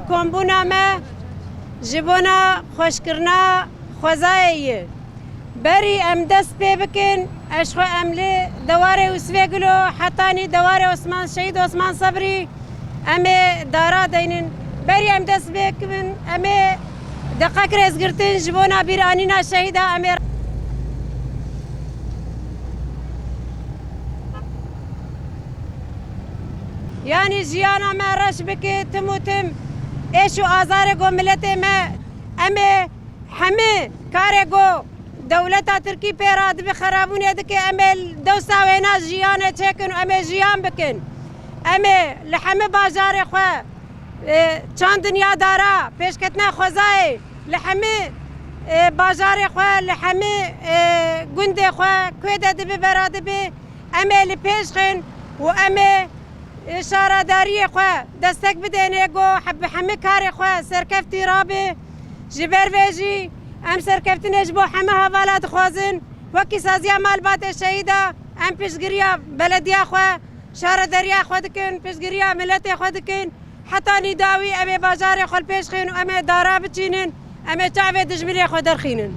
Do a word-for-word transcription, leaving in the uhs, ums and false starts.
Kombûna me ji bona xweşkirina xwezayê ye. Berî em dest pê bikin, ez xwe em li dewarê Usvê Gulo hetanî dewarê Osman, Şehîd Osman Sebrî em ê dara deynin. Berî em dest pê bikin, em ê deqek rêzgirtin ji bona bîranîna şehîda em ê Yanî jiyana me reş bike, tim û tim êş û azarê ku miletê me, em ê hemî karê ku dewleta Tirkî pê re dibe xerabûnê dike, em ê dewsa wêna jiyanê çêkin û em ê jiyan bikin. Em ê li hemî bajarê xwe, e, çand dinya dara pêşketina xwezayê, li hemî, e, bajarê xwe, li hemî, e, gundê xwe, kuê de dibe bera dibe, em ê li pêş xin û em ê, e, şaredariyê xwe destek bidêne ku he-, bi hemî karê xwe serkeftî rabe. Ji ber vê jî em serkeftinê ji bo hemî hevala dixwazin. Wekî Saziya Malbatê Şehîda em piştgiriya belediya xwe, şaredariya xwe dikin, piştgiriya miletê xwe dikin. Heta nî dawî em ê bajarê xwe li pêş xin û em ê dara biçînin, em ê çavê dijminê xwe derxînin.